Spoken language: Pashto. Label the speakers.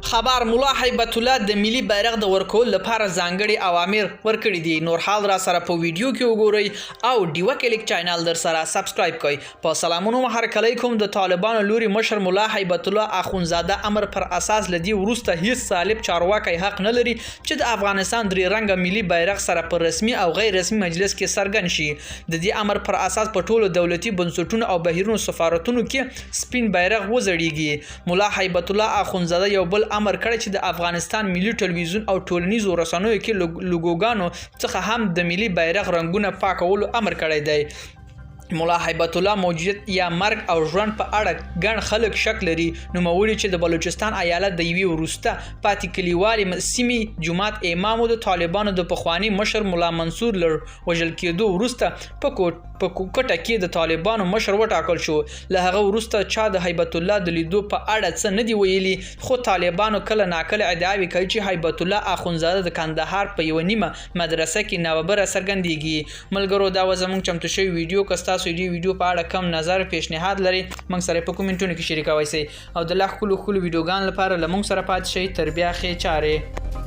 Speaker 1: خبر ملا هیبت الله د ملي بیرغ د ورکولو لپاره ځانګړي اوامر ورکړي دي. نور حال را سره په ویډیو کې وګورئ او ډیوه کلیک چینل در سره سبسکرایب کړئ. په سلامونو مو هرکلی کوم. د طالبانو لوري مشر ملا هیبت الله اخوندزاده امر پر اساس له دې وروسته هیڅ طالب چارواکی حق نه لري چې د افغانستان درې رنګه ملي بیرغ سره په رسمي او غیر رسمي مجلس کې څرګند شي. د دې امر پر اساس په ټولو دولتي بنسټونو او بهیرونو سفارتونو کې سپین بیرغ وځړیږي. ملا هیبت الله اخوندزاده یو بل امر کړی چې د افغانستان ملي ټلویزیون او ټولنیزو رسنیو کې لوګوګانو څخه هم د ملي بیرغ رنګونه پاکولو امر کړی دی. ملا هیبت الله موجودیت یا مرګ او ژوند په اړه ګڼ خلک شک لري. نوموړي چې د بلوچستان ایالت د یوې وروسته پاتې کلیوالې سیمې جومات امام و، د طالبانو د پخواني مشر ملا منصور له وژل کېدو وروسته په کوټه کې د طالبانو مشر وټاکل شو. له هغه وروسته چا د هیبت الله د لیدو په اړه څه نه دي ویلي، خو طالبانو کله ناکله ادعاوې کوي چې هیبت الله اخوندزاده د کندهار په یوه نیمه مدرسه کې ناببره څرګندېږي. ملګرو دا وه زموږ چمتو شوې ویډیو، که ستاسو د دې ویډیو په اړه کوم نظر، پیشنهاد لرئ، موږ سره یې په کومنټونو کې شریکوی شئ او د لا ښکلو ښکلو ویډیوګانو لپاره له موږ سره پاتې شئ. تر بیا ښې چارې.